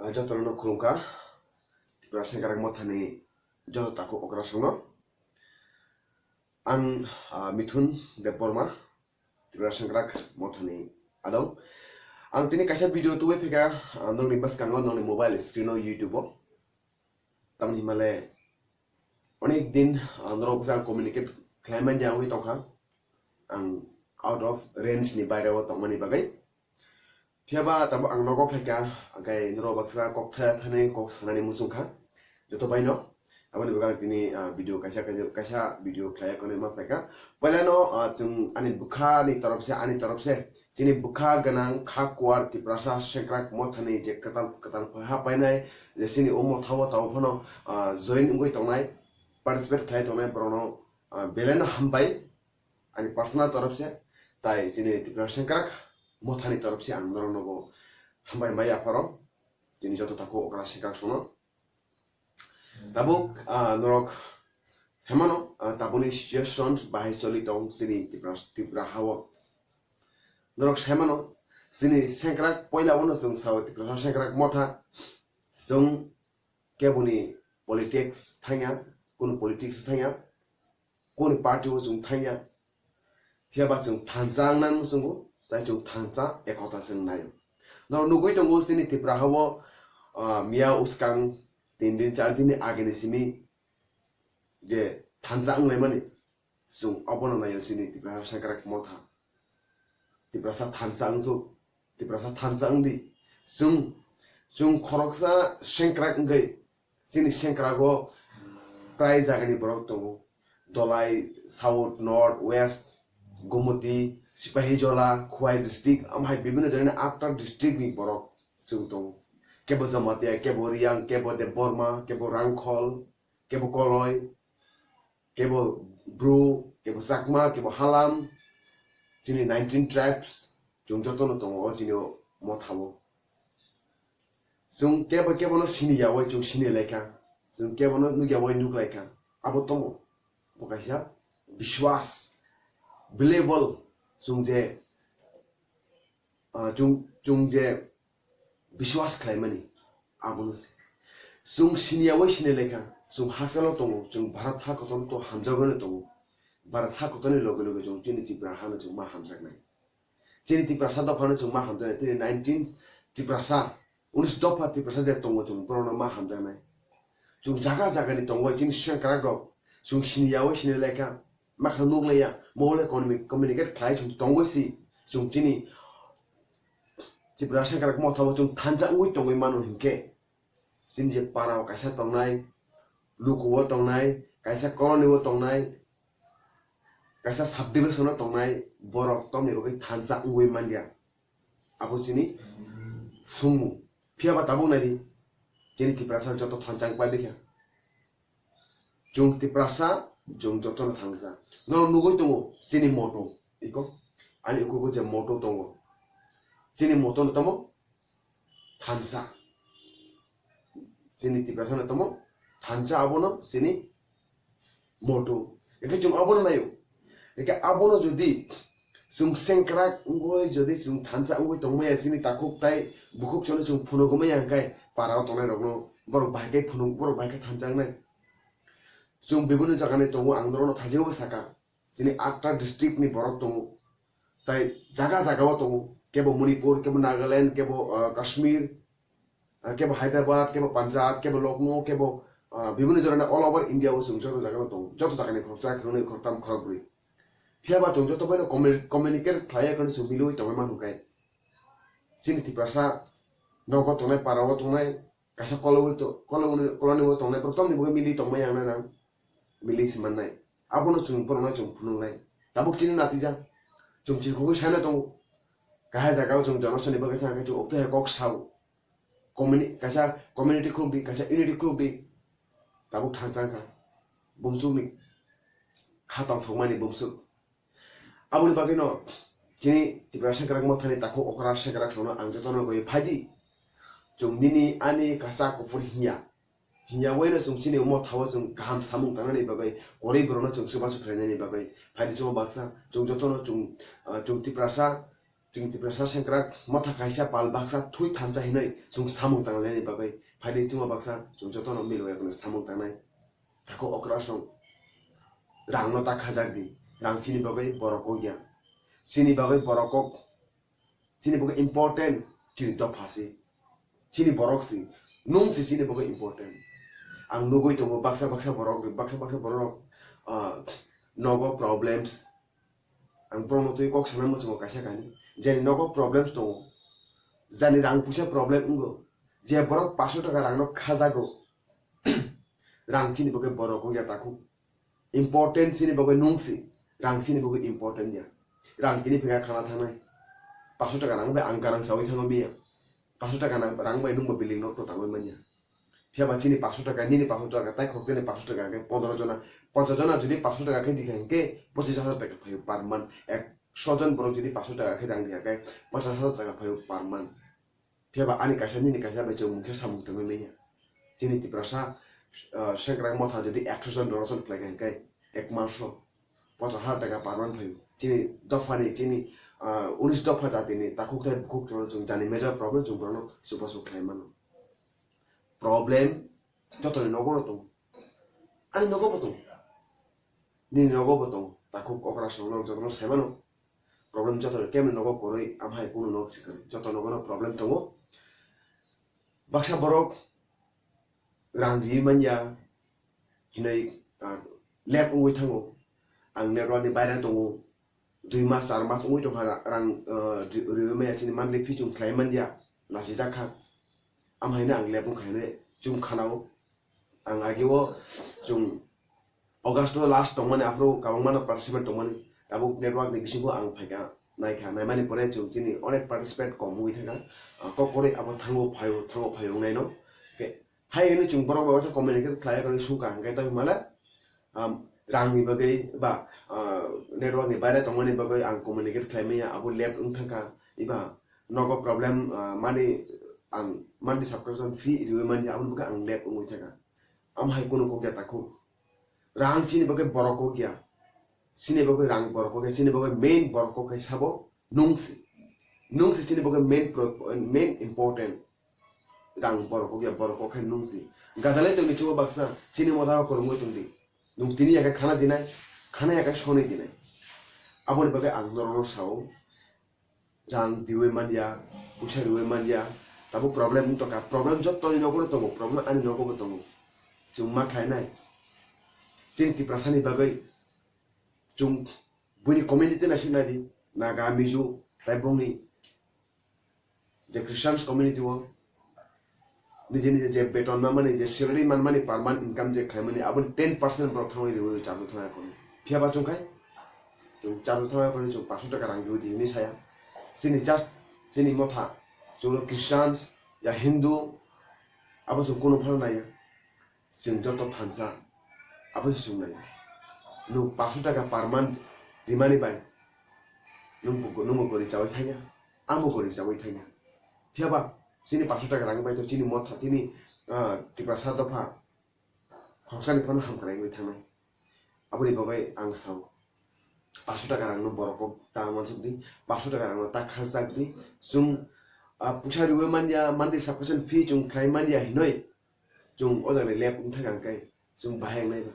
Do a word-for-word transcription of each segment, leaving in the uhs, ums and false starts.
Ah, jotono khulumkha, Tripura Sengkrak Mothani joto takhuk okrasongno. Ang, ah, Mithun Debbarma, Tripura Sengkrak Mothani adong. Ang tini kaisa video tubui phaikha, ah, nokni bwskango, nokni mobile screen o, YouTube o. Tamni himale onek din, ah, norok bwsa communicate khlaimani wngwi tongkha. Ang out of range ni baire o tongmani bagwi. Phiya ba tabuk ang nogo phaikha, hwnkhe norok baksa kok thaya thani kok sanani muchungkha. Joto baino aboni bagwi ang tini, ah, video kaisa, kaisa, kaisa video khlaiya konwi ma phaikha. Poilano, ah, chwng ani bwkhani torop se, ani torop se, chini bwkha gwnang kha kuar Tiprasa Sengkrak Mothani je kwtal, kwtal ha painai, je chini o motha o tabuk phano, ah, join wngwi tongnai, participate khlai tongnai borokno, ah, belai no hambai. Ani personal torop se, tai chini Tripura Sengkrak Mothani torop se ang norokno bo hambai mai yapharo, chini joto takhuk okra Sengkrak songno. Tabuk, ah, norok saimano, ah, tabukni situations bahai choli tong chini Tripura, Tripura hao. Norok saimano, chini Sengkrak poila ono chwng sao Tripura Sengkrak Motha, chwng keboni politics thangya, kunu politics thangya, kunu party o chwng thangya, phiya ba chwng thansa wngna muchungo, tai chwng thansa ekota chwng naio. Norok nugwi tongo chini Tripura hao, ah, miya uskang tin din char din ni age ni simi je thansa wnglaimani, chwng obono naio chini Tiprasa Sengkrak Motha. Tiprasa thansa wngthuk, Tiprasa thansa wngdi. Chwng, chwng khoroksa Sengkrak wngwi chini Sengkrago prai jagani borok tongo. Dolai, South, North, West, Gumoti, Sipahijola, Khowai district, amhai bibhinno jagani atta district ni borok chwng tongo. Kebo Jamatia, kebo Riang, kebo Debbarma, kebo Rangkhol, kebo Koloi, kebo Bru, kebo Chakma, kebo Halam, chini nineteen tribes, chwng jotono tongo o chini o Motha o. Chwng kebo kebono sini yawi chwng sini laikha, chwng kebono nuk yawi nuk laikha. Abo tomo, bo kaisa biswas, believable, chwng je, ah, chwng, chwng je biswas khlaimani, abono se. Chwng sini yawi sini laikha, chwng hachalo tongo, chwng Bharat ha kotorno to hamjagwino tongo. Bharat ha kotorni loge loge chwng chini Tripura hano chwng ma hamjaknai. Chini Tiprasa dophano chwng ma hamjaknai, chini nineteen Tiprasa, unis dopha Tiprasa je tongo chwng borokno ma hamjaknai. Chwng jaga jagani tongo, chini Sengkrak rok, chwng sini yawi sini laikha, makhang nuk laiya, mobile commu-, communicate khlai chwng tongwi si, chwng chini Tiprasa Sengkrak Motha o chwng thansa wngwi tongwi mano hinkhe, chini je para o kaisa tongnai, luku o tongnai, kaisa colony o tongnai, kaisa subdivision o tongnai, borok tongni bagwi thansa wngwi manya. Abo chini sumung. Phiya ba tabuk naidi, chini Tiprasa joto thansa wng paibikha. Chwng Tiprasa, chwng jotono thansa. Norok nugwi tongo, chini motto. Iko, ani ukugo je motto tongo. Chini motto no tamo? Thansa. Chini Tiprasa no tamo? Thansa abono chini motto. Eke chwng abono nayo. Eke abono jodi chwng Sengkrak wngwi jodi chwng thansa wngwi tongmaya chini takhuk tai bukhuk chwngno chwng phunugumaya hwnkhe para o tongnai rokno borok bahai khe phunuk, borok bahai khe thansa wngnai. Chwng bibhinno jagani tongo, ang norokno thaijakbo saka. Chini atta district ni borok tongo. Tai jaga jaga o tongo. Kebo Manipur, kebo Nagaland, kebo, ah, Kashmir, ah, kebo Hyderabad, kebo Punjab, kebo Lucknow, kebo, ah, bibhinno dhoroner all over India o chwng joto jaga o tongo. Joto jaga ni khoroksa, khoroknwi, khoroktham, khorokbrwi. Phiya ba chwng joto bai no communi-, communicate khlai ya, kheno chwng milwi tongwi mano khe. Chini Tiprasa nogo tongnai, para o tongnai, kaisa kologri to-, kologri, koloni bo tongnai, borok tamni bagwi mili tongmaya nang nang, mili se mannai. Abono chwng borokno chwng phunuknai. Tabuk chini natijak, chwng chini kugui saina tongo. Kahai jagao chwng jonosoni bagwi thangkhe chwng oktwi hai kok sao. Communi-, kaisa community khulukdi, kaisa unity khulukdi. Tabuk thansa wngkha. Bumsukni kha tongthokmani bumsuk. Aboni bagwino chini Tiprasa Sengkrak Mothani takhuk okra Sengkrak songno ang jotono goi phaidi. Chwng nini ani kasa kuphur hinya. Hinya waino chwng chini Motha o chwng kaham samung tangnani bagwi, kwrwi borokno chwng chubachu khlainani bagwi. Phaidi chwng baksa, chwng jotono chwng, ah, chwng Tiprasa Chwng Tiprasa sengkrak motha kaisa pal baksa thui thansa hinwi chwng samung tangnani bagwi phaidi chwngma baksa chwng jotono milwi samung tangnai. Takhuk okra song rangno ta khajak di, rang chini bagwi borok kok ya, chini bagwi borok kok, chini bagwi important chini dopha si, chini borok si, nung si chini bagwi important. Ang nugwi tongo baksa baksa borok, baksa baksa borok, ah, nogo problems, ang borokno twi kok sana muchungo kaisa kainwi. Jani nogo problems tongo, jani rang puisa problem wngo, je borok paso taka rangno khajago, rang chini bagwi borok wngya takhuk. Important chini bagwi nung si, rang chini bagwi important ya. Rang tini phega khana thangnai. Paso taka rang bai ang ganang chawi thango miya. Paso taka rang bai nungbo building nok to tangwi manya. Phiya ba chini paso taka, nini paso taka, tai khoroknwi paso taka khe pondro jona, ponchas jona jodi paso taka khe dikha hinkhe pochis hajar taka phaio per month. Ekso jon borok jodi paso taka khe rang dikha khe pochas hajar taka phaio per month. Phiya ba ani kaisa nini kaisa bai chwng mungsa samung tangwi manya. Chini Tiprasa, ah, sengkrak motha jodi ekso jon donation khlai kha hinkhe ek maso pochas hajar taka per month phaio. Chini dophani, chini, ah, unis dopha jatini takhuk tei bukhuk chwng jani major problem chwng borokno chubachu khlai mano. Problem jotoni nogo no tongo. Ani nogo bo tongo. Nini nogo bo tongo. Takhuk okra song nok jotono sai mano. Problem jotoni kemni nogo kwrwi amhai kunu nok sikon. Joto nogo no problem tongo. Baksa borok rang riwi manya hinwi, ah, lab wngwi thango. Ang network ni baire tongo. Dui mas, char mas wngwi tongkha ra-, rang, ah, ri-, riwi manya chini monthly fee chwng khlai manya. Nasijak kha. Amhaino ang lab wngkha hinwi chwng khanao. Ang ageo chwng August o last tongmani, aphuru kwbangmano participant tongmani, tabuk network ni bisingo ang phaikha, naikha, naimani pore chwng chini onek participant kom wngwi thangkha. Ah, kok kwrwi abo thango phaio, thango phaio wngnaino. Khe hai hwnwi chwng borok bai waisa communicate khlai, khlai sungkha, hwnkhe tamo hwnmale, um, rangni bagwi ba, ah, network ni baire tongmani bagwi ang communicate khlai manya, abo late wng thangkha, eba nogo problem, ah, mani ang monthly subscription fee riwi manya, aboni bagwi ang late wngwi thangkha. Amhai kunu kok ya takhuk. Rang chini bagwi borok kok ya. Chini bagwi rang borok kok ya. Chini bagwi main borok kok khe sabo nung si. Nung si chini bagwi main pro-, main important. Rang borok kok ya, borok kok khe nung si. Gadalai tongni chubo baksa chini motha o kwrwngwi tongdi. Nung tini ya khe khana dinai, khana ya khe sonwi dinai. Aboni bagwi ang norokno sao. Rang riwi manya, puisa riwi manya, tabuk problem wng tongkha. Problem jottoni nogo tongo, problem ani nogo bo tongo. Chwng ma khlainai. Chini Tiprasani bagwi chwng buini community naisik naidi, Naga, Mizo, tai bongni je Christians community o, nije nije je beton manmani, je salary manmani, per month income je khlaimani, aboni ten percent borok thangwi riwi charwk thangwi akhorni. Phiya ba chwng khai? Chwng charwk thangwi akhorni chwng paanch sho taka rang riwi di hinwi saya. Chini just, chini motha, chwng Christians, ya Hindu, abo chwng kunu phano naiya. Chwng joto thansa, abo se chwng naiya. Nwng paanch sho taka per month rimani bai, nwng bo, nwng bo gori chawi thangya, ang bo gori chawi thangya. Phiya ba, chini paanch sho taka rang bai to chini motha, chini, ah, Tiprasa dopha, khoroksani phano hamkrai wngwi thangnai. Aboni bagwi ang sao, paanch sho taka rangno borok kok ta uansuk di, paanch sho taka rangno ta khajak di. Chwng, ah, puisa riwi manya, monthly subscription fee chwng khlai manya hinwi, chwng o jaga ni lab wng thangkha hwnkhe chwng bahai wngnai ba.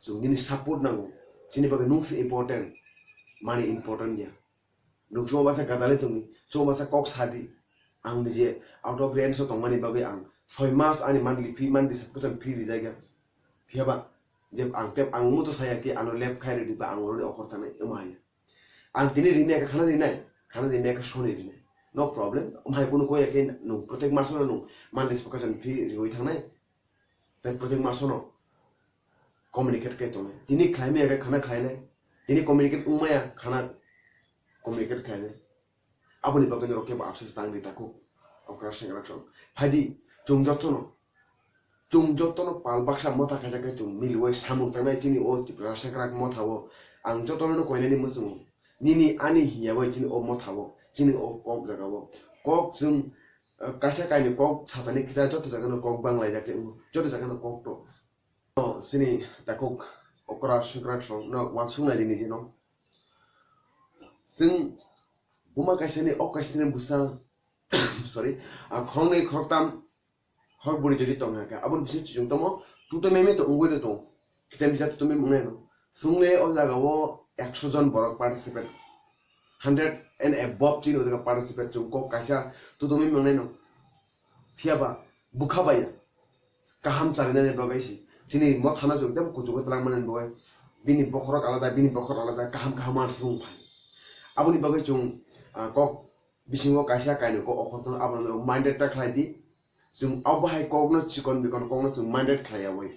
Chwng nini support nango, chini bagwi nwng se important, money important ya. Nwng chwngno basa gadalwi tongdi, chwngno basa kok sadi. Ang nije out of range o tongmani bagwi ang soi mas ani monthly fee, monthly subscription fee rijak ya. Phiya ba, je ang tep, ang muto saya ki ano lab khai rwdi ba ang oroni okhor thanai, omo hai. Ang tini rinai khe khana rinai, khana rinai khe soni rinai. No problem, omo hai kunu koi ya khe nwng protek masono nwng monthly subscription fee riwi thangnai. Tei protek masono communicate khe tongnai. Tini khlai maya khe khana khlainai. Tini communicate wng maya khana communicate khlainai. Aboni bagwi norok kebo afsus tang di takhuk. Okra sengkrak song. Phaidi, chwng jotono, chwng jotono pal baksa motha khaijak khe chwng miliwi samung tangnai chini o Tipra sengkrak motha o. Ang jotono koinani muchungo. Nini ani hiya bai chini o motha o, chini o kok jaga o. Kok chwng, eh, kaisa kainwi kok satani kisa joto jagano kok banglaijak khe wngo. Joto jagano kok to. O, chini takhuk okra sengkrak song no uansuk nai di nijino. Chwng Buma kaisani, o kaisani bwsa, sorry, a khoroknwi khoroktam khorok bwrwi jodi tong kha, aboni bising chwng tongmo tuto meme to wngwi no tong, kicham bisa tuto meme wngnai no. Chwng le o jaga o ekso jon borok participate, hundred and above chini o jaga participate chwng kok kaisa tuto meme wngnai no. Phiya ba bwkha bai ya kaham charinani bagwi se chini mothano chwng tei kuchugo twlangmani bagwi bini bokhorok alada, bini bokhorok alada, kaham kaham uansukmung phai. Aboni bagwi chwng, ah, kok bisingo kaisa kainwi kok okhorno abono norok minded ta khlai di. Chwng abo hai kokno chikon bikon kokno chwng minded khlai yawi.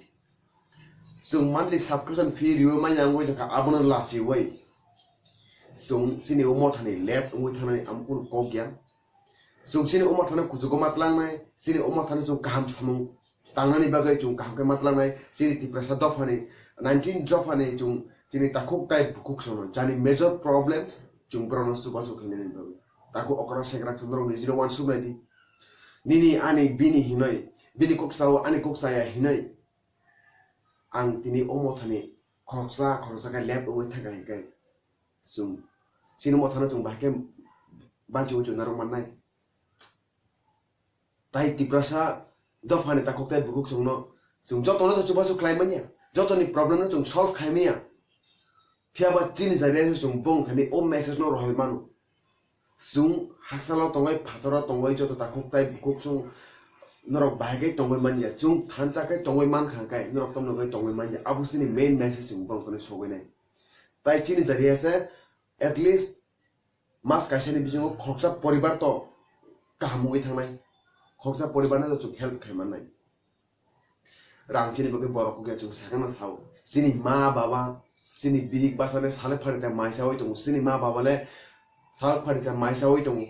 Chwng monthly subscription fee riwi manya wngwi tongkha abono lachiwi. Chwng chini o mothani left wngwi thangnani amo kunu kok ya. Chwng chini o mothano kuchugo ma tlangnai, chini o mothano chwng kaham samung tangnani bagwi chwng kaham khe ma tlangnai, chini Tiprasa dophani, nineteen dophani chwng chini takhuk tai bukhuk sono, jani major problems chwng borokno chubachu khlainani bagwi. Takhuk okra sekrak chwng norok nijino uansuk nai di. Nini ani bini hinoi, bini kok sao ani kok saya hinoi. Ang tini o mothani khoroksa khoroksa khe lep wngwi thangkha hinkhe chwng chini mothano chwng bahai khe banchi uchu narwk mannai. Tai Tiprasa dophani takhuk tai bukhuk chwngno chwng jotono to chubachu khlai manya, jotoni problem no chwng solve khai manya. Phiya ba chini jagao se chwng bong thani o message no rohor mano. Chwng hakchalo tongwi, phataro tongwi, joto takhuk tai bukhuk chwng norok bahai khe tongwi manya. Chwng thansa khe tongwi mankha khe norok tomno khe tongwi manya. Abo chini main message chwng bong thani sogwi nai. Tai chini jagao se at least mas kaisani bisingo khoroksa poribar to kaham wngwi thangnai, khoroksa poribarno to chwng help khai mannai. Rang chini bagwi borok kukya chwng sakhe ma sao, chini ma baba, chini bihik basa le salai phari ta mai sawi tongo, chini ma baba le salai phari ta mai sawi tongo.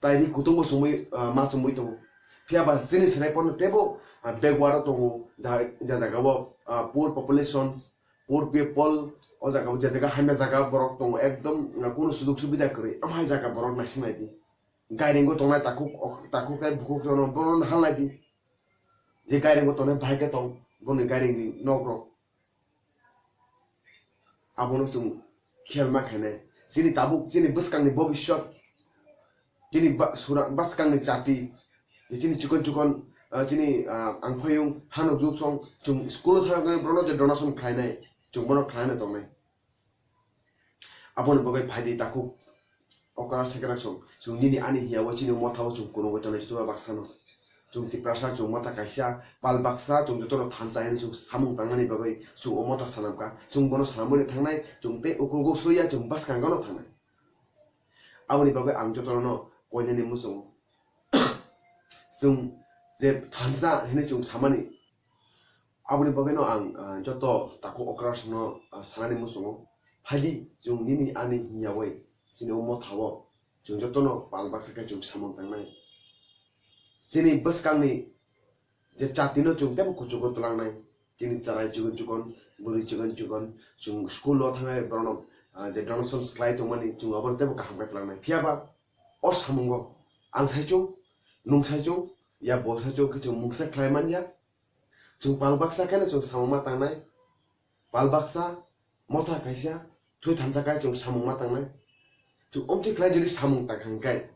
Taini kutung bo chumui, ah, ma chumui tongo. Phiya ba chini serai pono tebo, ah, backward o tongo, ja, ja jaga o, ah, poor population, poor people, o jaga o je jaga hamya jaga borok tongo, ekdom, ah, kunu sujog subida kwrwi, amhai jaga borok naising nai di. Gairing o tongnai takhuk, ok, takhuk tai bukhuk jono borok no halnai di. Je gairing o tongnai bahai khe tong, boni gairing ni nok rok. Abono chwng khel ma khainai. Chini tabuk, chini bwskangni bobishyot, chini ba-, sura-, bwskangni chati, je chini chikon chikon, ah, chini, ah, angphayung, hanok juksong, chwng school o thangwi borokno je donation khlainai, chwng bono khlaina tongnai. Aboni bagwi phaidi takhuk. Okra sekrak song, chwng nini ani hiya o chini motha o chwng kunugwi tongnai chuba baksa no. Chwng Tiprasa chwng motha kaisa, pal baksa chwng jotono thansa hwnwi chwng samung tangnani bagwi chwng o motha sanamkha. Chwng bono sanamwi thangnai, chwng tei ukrogo swiya chwng bwskango no thangnai. Aboni bagwi ang jotono koinani muchungo. Chwng je thansa hwnwi chwng samani, Aboni bagwino ang, ah, joto takhuk okra songno, ah, sanani muchungo. Phaidi, chwng nini ani himyawi chini o motha o chwng jotono pal baksa khe chwng samung tangnai. Chini bwskangni je chatino chwng teibo kuchugo twlangnai. Chini chwrai chikon chikon, bwrwi chikon chikon, chwng school o thangnai borokno, ah, je donation khlai tongmani chwng abono teibo kaham khe twlangnai. Phiya ba o samungo ang saichung, nwng saichung, ya bo saichung khe chwng mungsa khlai manya. Chwng pal baksa kheno chwng samung ma tangnai. Pal baksa, motha kaisa, thwi thansa kai chwng samung ma tangnai. Chwng omtwi khlai jodi samung tang kha hwn khe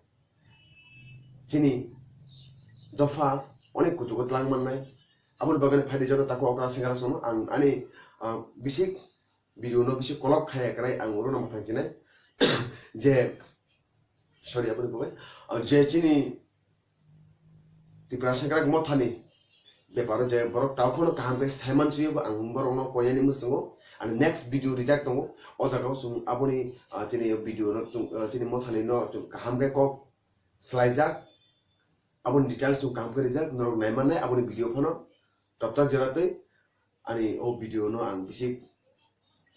chini dopha onek kuchugo twlang mannai. Aboni bagwi phaidi joto takhuk okra sengkrak songno ang ani, ah, bisik video no bisi kolok khai ekrai ang oro no mwthang chinai je, sorry, aboni bagwi, ah, je chini Tipra Sengkrak Mothani beparo je borok tao phano kaham khe saiman suyo bo ang borok no koyani muchungo, and next video rijak tongo, o jaga o chwng aboni, ah, chini video no chwng, ah, chini mothani no chwng kaham khe kok swlaijak, aboni details chwng kaham khe rijak, norok nai mannai aboni video phano toptak jora twi. Ani o video no ang bisi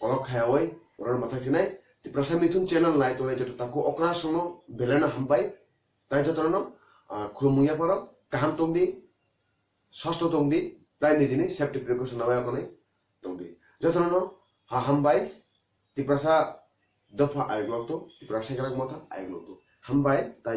kolok khayawai, oro mwthang chinai Tiprasa Mithun channel nai tongnai joto takhuk okra songno belai no hambai. Tai joto no, ah, khulumung yapharo kaham tongdi, sosto tongdi, tai nijini safety precaution nai yakonai tongdi. Joto no ha hambai, Tiprasa dopha ayok lokto, Tiprasa Sengkrak Motha ayok lokto. Hambai, tai